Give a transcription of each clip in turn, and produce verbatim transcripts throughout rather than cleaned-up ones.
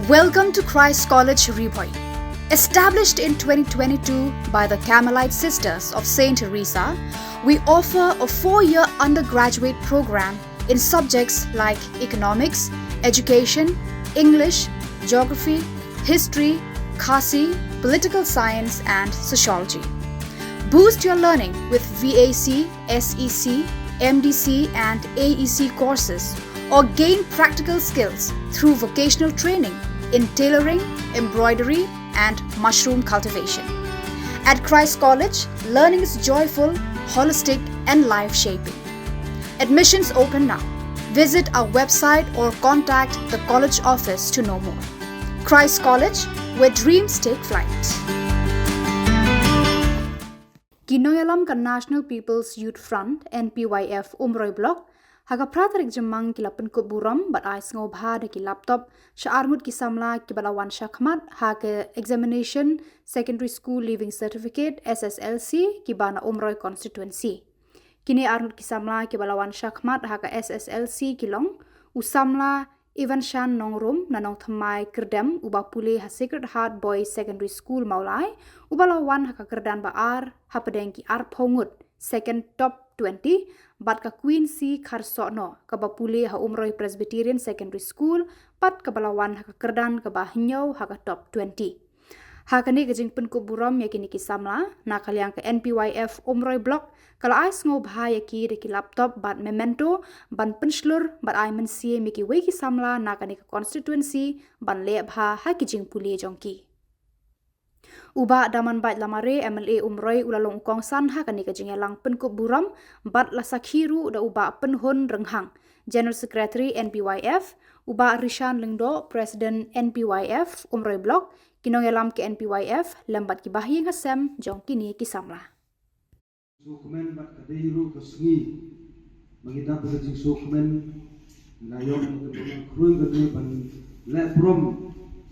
Welcome to Christ College Ri Bhoi. Established in twenty twenty-two by the Carmelite Sisters of Saint Teresa, we offer a four year undergraduate program in subjects like economics, education, English, geography, history, Khasi, political science, and sociology. Boost your learning with V A C, S E C, M D C, and A E C courses, or gain practical skills through vocational training in tailoring, embroidery, and mushroom cultivation. At Christ College, learning is joyful, holistic, and life shaping. Admissions open now. Visit our website or contact the college office to know more. Christ College, where dreams take flight. Ki nongïalam ka National People's Youth Front, N P Y F, Umroi Block, ha ka phra tarik Jymmang ki la pynkup burom bad ai sngewbha da ki laptop sha arngut ki samla kiba la wan shakhmat ha ka Examination Secondary School Leaving Certificate, S S L C, kiba na Umroi Constituency. Kine arngut ki samla kiba la wan shakhmat ha ka S S L C ki long u samla Evanshan Nongrum na Nongthymmai Kyrdem, uba pule ha Sacred Heart Boys Secondary School, Mawlai, uba la wan ha ka kyrdan ba ar hapdeng ki arphew ngut, second top twenty, bad ka Queen C Kharsohno, kaba pule ha Umroi Presbyterian Secondary School, bad kaba la wan ha ka kyrdan kaba hynñiew ha ka top twenty. Ha kane ka jingpynkup burom ïa kine ki samla, na ka liang ka N P Y F Umroi Block ka la ai sngewbha ïa ki da ki laptop bad memento ban pynshlur bad ai mynsiem ïa kiwei ki samla na kane ka constituency ban leh bha ha ki jingpule jong ki. U Bah Damanbait Lamare, M L A Umroi, u la long u kongsan ha kane ka jingïalang pynkup burom bad la sakhi ruh da u Bah Pynhun Rynghang, General Secretary N P Y F, u Bah Rishan Lyngdoh, President N P Y F Umroi Block, ki nongïalam ka N P Y F lem bad ki bahaïing hasem jong kine ki samla. Sngewkmen bad ka dei ruh ka sngi ba ngi dap ka jingsngewkmen, nga ïoh ka jingkhrui kane ban leh burom,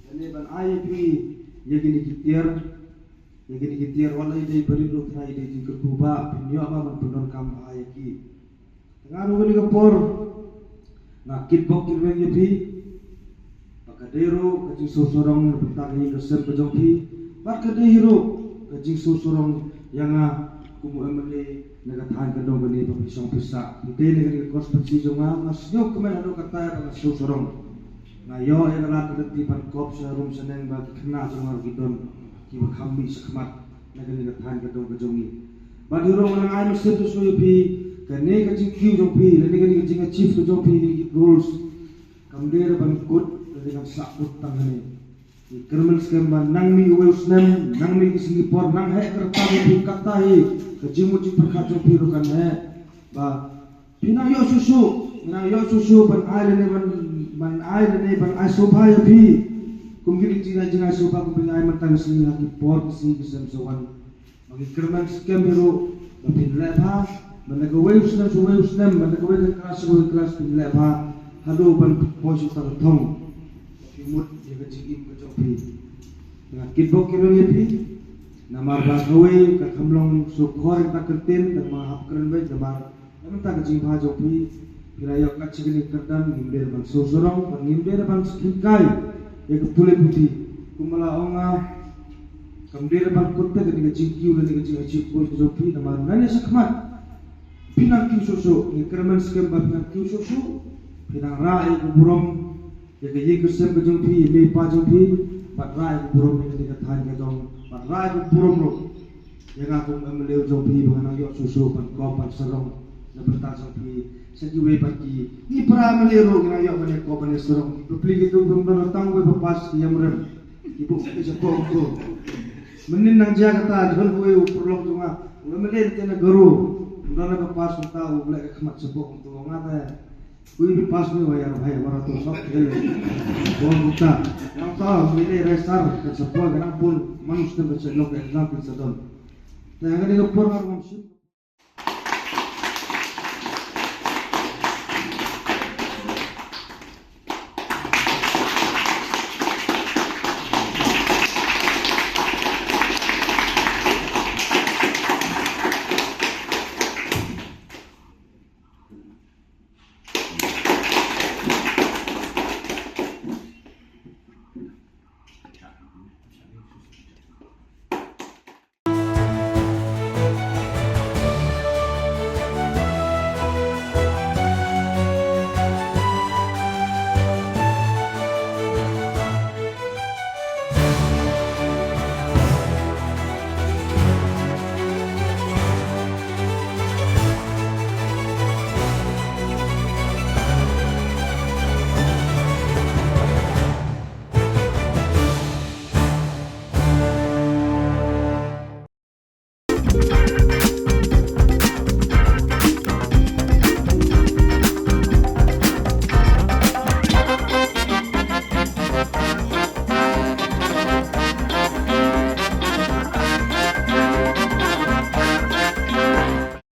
kane ban ai ïa phi ïa kine ki tiar, ïa kine ki tiar, wat la ïa dei barit ruh, trai ïa dei jingkyrkhu ba phin ïoh ba ban pyndonkam ba ïa ki. Te nga ruh kane ka por nga kitbok kitrwiang ïa phi ba ka dei ruh ka jingsngewsarong na bynta ka ïing ka sem ka jong phi, bad ka dei ruh ka jingsngewsarong ïa nga kum u M L A na ka thaiñ ka dong kane ba phi shong phi sah. Phi dei na kane ka constituency jong nga, nga sngewkmen haduh katta ba nga sngewsarong. Nga ïoh ïa ka lad ka lynti ban kop sha rum sha neng ba ki khynnah jong nga ruh ki don kiba kham mih shakhmat na kane ka thaiñ ka dong ka jong ngi. Bad hi ruh nga nang ai mynsiem shuh shuh ïa phi, kane ka jingkiew jong phi lane kane ka jingachieve ka jong phi, kine ki goals, kam dei ruh ban kut lane kan sah kut tang hangne. Ngi kyrmen skhem ba nang mih uwei u snem, nang mih ki sngi por, nang heh ka rta jong phi, katta hi ka jingmut jingpyrkhat jong phi ruh kan heh. Ba phi nang ïoh shuh shuh, nang ïoh shuh shuh ban ai lane ban, ban ai lane ban ai sngewbha ïa phi. Kum kine ki jingai, jingai sngewbha kum phi nang ai mynta ka sngi, ha ki por ki sngi ki snem sa wan. Ba ngi kyrmen skhem hi ruh ba phin leh bha, ban da kawei u snem sha uwei u snem, ban da kawei ka klas sha kawei ka klas, phin leh bha haduh ban poi sha uta ka thong. Ba phi mut ïa ka jingim ka jong phi. Nga kitbok kitrwiang ïa phi. Namar ba kawei ka kham long shu khor ïa ka kyntien, namar hap kren beit, namar na bynta ka jingbha jong phi, phi la ïoh kat sha kane ka kyrdan, ngim dei ban sngewsarong, bad ngim dei ban sngewkhia ïa ka pule puthi. Kumba la ong nga, kam dei ban kut te kane ka jingkiew lane ka jingachieve goal ka jong phi, namar nangne shakhmat phi nang kiew shuh shuh, ngi kyrmen skhem ba phi nang kiew shuh shuh, phi nang rah ïa ka burom ïa ka ïing ka sem ka jong phi, ïa i mei i pa jong phi, bad rah ïa ka burom ïa kane ka thaiñ ka dong, bad rah ïa ka burom ruh ïa nga kum M L A jong phi ba nga nang ïoh shuh shuh ban kop ban sarong na bynta jong phi sha kiwei pat ki. Ngi para M L A ruh ngi nang ïoh ban ïa kop ban ïa sarong. Bapli kito bym don tang uwei ba pass ki ïam rem. Ki buh ki shapoh ko. Mynnin nang jia kata don uwei u paralok jong nga, u M L A te na Garo. Ym don ba pass, mynta u leh ka khmat shapoh ko, nga te. Ui, bi pass ni wa ïa, wa ïa, wa ra to sop, eh, bom buta. Nang ta, mi le restar, ka sa poi, ka nang pun, man stem ka sa lok exam pin sa don. Te ha kane ka por nga ruh ngam shim.